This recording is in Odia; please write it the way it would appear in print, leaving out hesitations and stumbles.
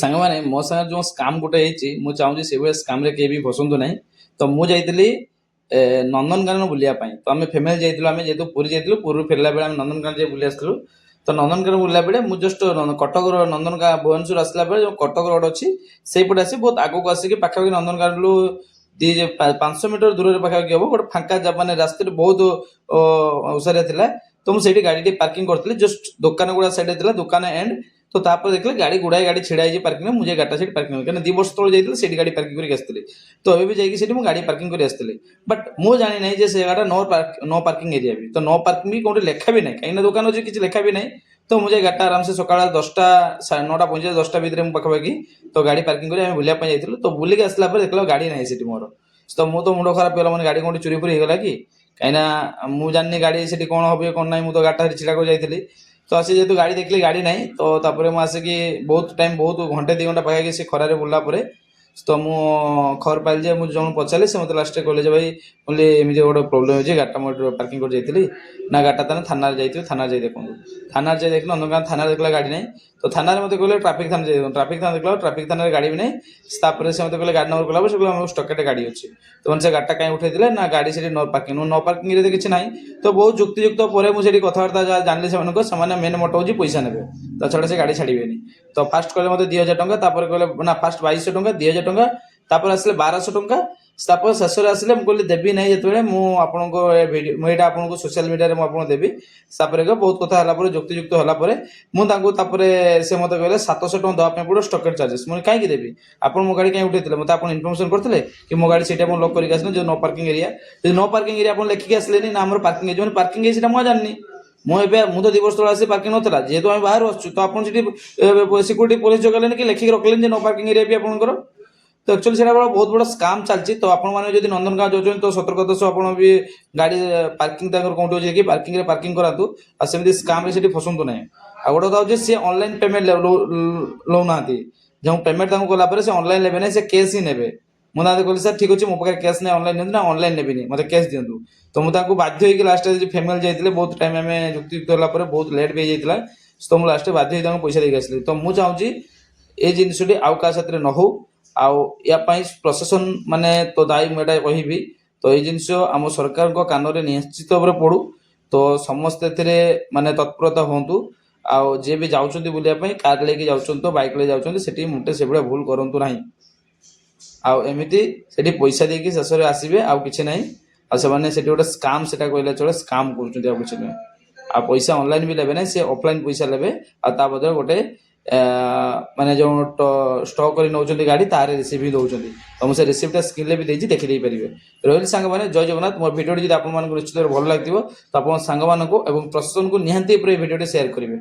ସାଙ୍ଗମାନେ, ମୋ ସାଙ୍ଗରେ ଯେଉଁ ସ୍କାମ୍ ଗୋଟେ ହେଇଛି, ମୁଁ ଚାହୁଁଛି ସେଇଭଳିଆ ସ୍କାମ୍ରେ କେହି ବି ଫସନ୍ତୁ ନାହିଁ। ତ ମୁଁ ଯାଇଥିଲି ନନ୍ଦନକାନନ ବୁଲିବା ପାଇଁ। ତ ଆମେ ଫ୍ୟାମିଲି ଯାଇଥିଲୁ। ଆମେ ଯେହେତୁ ପୁରୀ ଯାଇଥିଲୁ, ପୁରୀରୁ ଫେରିଲା ବେଳେ ଆମେ ନନ୍ଦନକାନନ ଯାଇ ବୁଲି ଆସିଥିଲୁ। ତ ନନ୍ଦନକାନନ ବୁଲିଲା ବେଳେ ମୁଁ ଜଷ୍ଟ କଟକର ନନ୍ଦନକାନନ, ଭୁବନେଶ୍ୱର ଆସିଲା ବେଳେ ଯେଉଁ କଟକ ରୋଡ଼ ଅଛି, ସେଇପଟେ ଆସି ବହୁତ ଆଗକୁ ଆସିକି ପାଖାପାଖି ନନ୍ଦନକାନନରୁ 500 ମିଟର ଦୂରରେ ପାଖାପାଖି ହବ, ଗୋଟେ ଫାଙ୍କା ମାନେ ରାସ୍ତାରେ ବହୁତ ଓସାରିଆ ଥିଲା। ତ ମୁଁ ସେଇଠି ଗାଡ଼ିଟି ପାର୍କିଂ କରିଥିଲି। ଜଷ୍ଟ ଦୋକାନ ଗୁଡ଼ା ସାଇଡ଼ରେ ଥିଲା, ଦୋକାନ ଏଣ୍ଡ। ତ ତାପରେ ଦେଖିଲି ଗାଡ଼ି, ଗୁଡ଼ାଏ ଗାଡ଼ି ଛିଡ଼ା ହେଇଛି ପାର୍କିଂରେ। ମୁଁ ଯାଇ ଗାଡ଼ିଟା ସେଇଠି ପାର୍କିଂ, କାହିଁକିନା 2 ବର୍ଷ ତଳେ ଯାଇଥିଲି, ସେଇଠି ଗାଡ଼ି ପାର୍କିଂ କରିକି ଆସିଥିଲି। ତ ଏବେ ବି ଯାଇକି ସେଇଠି ମୁଁ ଗାଡ଼ି ପାର୍କିଂ କରି ଆସିଥିଲି। ବଟ୍ ମୁଁ ଜାଣିନାହିଁ ଯେ ସେ ଜାଗାଟା ନୋ ପାର୍କିଂ ଏରିଆ ବି। ତ ନୋ ପାର୍କିଂ ବି କୋଉଠି ଲେଖା ବି ନାହିଁ, କାହିଁକିନା ଦୋକାନ ଅଛି, କିଛି ଲେଖା ବି ନାହିଁ। ତ ମୁଁ ଯାଇ ଗାଡ଼ିଟା ଆରାମସେ ସକାଳ 10ଟା, 9:45, 10ଟା ଭିତରେ ମୁଁ ପାଖାପାଖି ତ ଗାଡ଼ି ପାର୍କିଂ କରି ଆମେ ବୁଲିବା ପାଇଁ ଯାଇଥିଲୁ। ତ ବୁଲିକି ଆସିଲା ପରେ ଦେଖିଲା ଗାଡ଼ି ନାହିଁ ସେଠି ମୋର। ତ ମୁଁ ତ ମୁଣ୍ଡ ଖରାପ ହେଇଗଲା, ମାନେ ଗାଡ଼ି କୋଉଠି ଚୋରି ଫୋରି ହେଇଗଲା କି? କାହିଁକିନା ମୁଁ ଜାଣିନି ଗାଡ଼ି ସେଠି କ'ଣ ହବ କ'ଣ ନାହିଁ। ମୁଁ ତ ଗାଡ଼ିଟା ସେଠି ଛିଡ଼ା କରି ଯାଇଥିଲି। ତ ଆସି ଯେହେତୁ ଗାଡ଼ି ଦେଖିଲି ଗାଡ଼ି ନାହିଁ, ତ ତାପରେ ମୁଁ ଆସିକି ବହୁତ ଟାଇମ୍, ବହୁତ ଘଣ୍ଟେ 2 ଘଣ୍ଟା ପାଖାପାଖି ସେ ଖରାରେ ବୁଲିଲା ପରେ ତ ମୁଁ ଖବର ପାଇଲି ଯେ ମୁଁ ଜଣକୁ ପଚାରିଲି, ସେ ମୋତେ ଲାଷ୍ଟରେ କହିଲେ ଯେ ଭାଇ, କହିଲି ଏମିତି ଗୋଟେ ପ୍ରୋବ୍ଲେମ୍ ହେଇଛି, ଗାଡ଼ିଟା ମୁଁ ଏଠି ପାର୍କିଂ କରି ଯାଇଥିଲି। ନା, ଗାଡ଼ିଟା ତାହେଲେ ଥାନାରେ ଯାଇଥିବ, ଥାନାରେ ଯାଇ ଦେଖନ୍ତୁ। ଥାନାରେ ଯାଇ ଦେଖିଲି, ନନ୍ଦନକାନନ ଥାନାରେ ଦେଖିଲା ଗାଡ଼ି ନାହିଁ। ତ ଥାନାରେ ମୋତେ କହିଲେ ଟ୍ରାଫିକ୍ ଥାନା ଯାଇ ଦେଖନ୍ତୁ। ଟ୍ରାଫିକ୍ ଥାନା ଦେଖିଲା, ଟ୍ରାଫିକ୍ ଥାନାରେ ଗାଡ଼ି ବି ନାହିଁ। ତାପରେ ସେ ମୋତେ କହିଲେ ଗାଡ଼ି ନମ୍ବର କଲା ପରେ ସେ କହିଲେ ଆମର ଷ୍ଟକେଟେ ଗାଡ଼ି ଅଛି। ତ ମାନେ ସେ ଗାଡ଼ିଟା କାହିଁ ଉଠେଇଥିଲେ? ନା, ଗାଡ଼ି ସେଠି ନୋ ପାର୍କିଂ। ନୋ ପାର୍କିଂରେ ତ କିଛି ନାହିଁ। ତ ବହୁତ ଯୁକ୍ତିଯୁକ୍ତ ପରେ ମୁଁ ସେଠି କଥାବାର୍ତ୍ତା ଯାହା ଜାଣିଲି ସେମାନଙ୍କ, ସେମାନେ ମେନ୍ ମୋଟୋ ହେଉଛି ପଇସା ନେବେ, ତା ଛଡ଼ା ସେ ଗାଡ଼ି ଛାଡ଼ିବେନି। ତ ଫାଷ୍ଟ କହିଲେ ମୋତେ 2000 ଟଙ୍କା, ତାପରେ କହିଲେ ନା, ଫାଷ୍ଟ 2200 ଟଙ୍କା, 2000 ଟଙ୍କା, ତାପରେ ଆସିଲେ 1200 ଟଙ୍କା, ତାପରେ ଶେଷରେ ଆସିଲେ ମୁଁ କହିଲି ଦେବି ନାହିଁ ଯେତେବେଳେ ମୁଁ ଆପଣଙ୍କ ଏ ଭିଡ଼ିଓ, ମୁଁ ଏଇଟା ଆପଣଙ୍କୁ ସୋସିଆଲ ମିଡ଼ିଆରେ ମୁଁ ଆପଣଙ୍କୁ ଦେବି। ତାପରେ ବହୁତ କଥା ହେଲା ପରେ, ଯୁକ୍ତିଯୁକ୍ତ ହେଲା ପରେ ମୁଁ ତାଙ୍କୁ, ତାପରେ ସେ ମୋତେ କହିଲେ 700 ଟଙ୍କା ଦେବା ପାଇଁ ପଡ଼ିବ ଷ୍ଟକେଟ୍ ଚାର୍ଜେସ୍। ମୁଁ କହିଲି, କାହିଁକି ଦେବି? ଆପଣ ମୋ ଗାଡ଼ି କାହିଁ ଉଠେଇଥିଲେ? ମୋତେ ଆପଣ ଇନଫର୍ମେସନ୍ କରିଥିଲେ କି ମୋ ଗାଡ଼ି ସେଇଟା ଆପଣ ଲକ୍ କରିକି ଆସିଲେ ଯେଉଁ ନୋ ପାର୍କିଂ ଏରିଆ? ଯଦି ନୋ ପାର୍କିଂ ଏରିଆ ଆପଣ ଲେଖିକି ଆସିଲେନି? ନା, ଆମର ପାର୍କିଂ ହେଇଯିବ। ମାନେ ପାର୍କିଂ ହେଇଛି ସେଇଟା ମୁଁ ଆଉ ଜାଣିନି। ମୁଁ ଏବେ ମୁଁ ତ 2 ବର୍ଷ ତଳେ ଆସି ପାର୍କିଂ ନଥିଲା। ଯେହେତୁ ଆମେ ବାହାରୁ ଆସୁଛୁ, ତ ଆପଣ ସେଠି ସିକ୍ୟୁରିଟି ପୋଲିସ ଜଗେଇଲେନି କି ଲେଖିକି ରଖିଲେନି ଯେ ନୋ ପାର୍କିଂ ଏରିଆ ବି ଆପଣଙ୍କର? ତ ଆକ୍ଚୁଆଲି ସେଇଟା ବଡ଼ ବହୁତ ବଡ଼ ସ୍କାମ୍ ଚାଲିଛି। ତ ଆପଣମାନେ ଯଦି ନନ୍ଦନକାନନ ଯାଉଛନ୍ତି, ତ ସତର୍କତା ସହ ଆପଣ ବି ଗାଡ଼ି ପାର୍କିଂ ତାଙ୍କର କୋଉଠି ଅଛି କି ପାର୍କିଂରେ ପାର୍କିଂ କରାନ୍ତୁ ଆଉ ସେମିତି ସ୍କାମ୍ରେ ସେଠି ଫସନ୍ତୁ ନାହିଁ। ଆଉ ଗୋଟେ କଥା ହେଉଛି, ସେ ଅନଲାଇନ୍ ପେମେଣ୍ଟ ଲଉନାହାନ୍ତି। ଯେଉଁ ପେମେଣ୍ଟ ତାଙ୍କୁ କଲା ପରେ ସେ ଅନଲାଇନ୍ ନେବେ ନାହିଁ, ସେ କ୍ୟାସ୍ ହିଁ ନେବେ। ମୁଁ ତାଙ୍କୁ କହିଲି, ସାର୍, ଠିକ୍ ଅଛି, ମୋ ପାଖରେ କ୍ୟାସ୍ ନାହିଁ, ଅନଲାଇନ୍ ନିଅନ୍ତୁ। ନା, ଅନଲାଇନ୍ ନେବିନି, ମୋତେ କ୍ୟାସ୍ ଦିଅନ୍ତୁ। ତ ମୁଁ ତାଙ୍କୁ ବାଧ୍ୟ ହେଇକି ଲାଷ୍ଟରେ ଫ୍ୟାମିଲି ଯାଇଥିଲେ, ବହୁତ ଟାଇମ୍ ଆମେ ଯୁକ୍ତିଯୁକ୍ତ ହେଲା ପରେ, ବହୁତ ଲେଟ୍ ବି ହେଇଯାଇଥିଲା, ତ ମୁଁ ଲାଷ୍ଟରେ ବାଧ୍ୟ ହେଇ ତାଙ୍କୁ ପଇସା ଦେଇକି ଆସିଲି। ତ ମୁଁ ଚାହୁଁଛି ଏ ଜିନିଷଟି ଆଉ କାହା ସାଥିରେ ନ ହଉ। ଆଉ ୟା ପାଇଁ ପ୍ରଶାସନ ମାନେ ତ ଦାୟୀ, ମୁଁ ଏଇଟା କହିବି। ତ ଏଇ ଜିନିଷ ଆମ ସରକାରଙ୍କ କାନରେ ନିଶ୍ଚିତ ଭାବରେ ପଡୁ। ତ ସମସ୍ତେ ଏଥିରେ ମାନେ ତତ୍ପରତା ହୁଅନ୍ତୁ। ଆଉ ଯିଏ ବି ଯାଉଛନ୍ତି ବୁଲିବା ପାଇଁ, କାର୍ ନେଇକି ଯାଉଛନ୍ତି ତ ବାଇକ୍ ନେଇ ଯାଉଛନ୍ତି, ସେଠି ମୋଟେ ସେଭଳିଆ ଭୁଲ କରନ୍ତୁ ନାହିଁ। ଆଉ ଏମିତି ସେଠି ପଇସା ଦେଇକି ଶେଷରେ ଆସିବେ, ଆଉ କିଛି ନାହିଁ। ଆଉ ସେମାନେ ସେଠି ଗୋଟେ ସ୍କାମ୍, ସେଟା କହିଲେ ଚଳେ, ସ୍କାମ୍ କରୁଛନ୍ତି, ଆଉ କିଛି ନୁହେଁ। ଆଉ ପଇସା ଅନଲାଇନ୍ ବି ନେବେ ନାହିଁ, ସେ ଅଫଲାଇନ୍ ପଇସା ନେବେ। ଆଉ ତା ବଦଳରେ ଗୋଟେ ମାନେ ଯେଉଁ ଷ୍ଟକ୍ କରି ନେଉଛନ୍ତି ଗାଡ଼ି, ତାର ରିସିପ୍ଟ ବି ଦେଉଛନ୍ତି। ତ ମୁଁ ସେ ରିସିପ୍ଟଟା ସ୍କ୍ରିନ୍ରେ ବି ଦେଇଛି, ଦେଖିଦେଇ ପାରିବେ। ରହିଲି ସାଙ୍ଗମାନେ, ଜୟ ଜଗନ୍ନାଥ। ମୋ ଭିଡ଼ିଓଟି ଯଦି ଆପଣମାନଙ୍କୁ ନିଶ୍ଚିତ ଭାବରେ ଭଲ ଲାଗିଥିବ, ତ ଆପଣ ସାଙ୍ଗମାନଙ୍କୁ ଏବଂ ପ୍ରଶାସନକୁ ନିହାତି ଉପରେ ଏ ଭିଡ଼ିଓଟି ସେୟାର କରିବେ।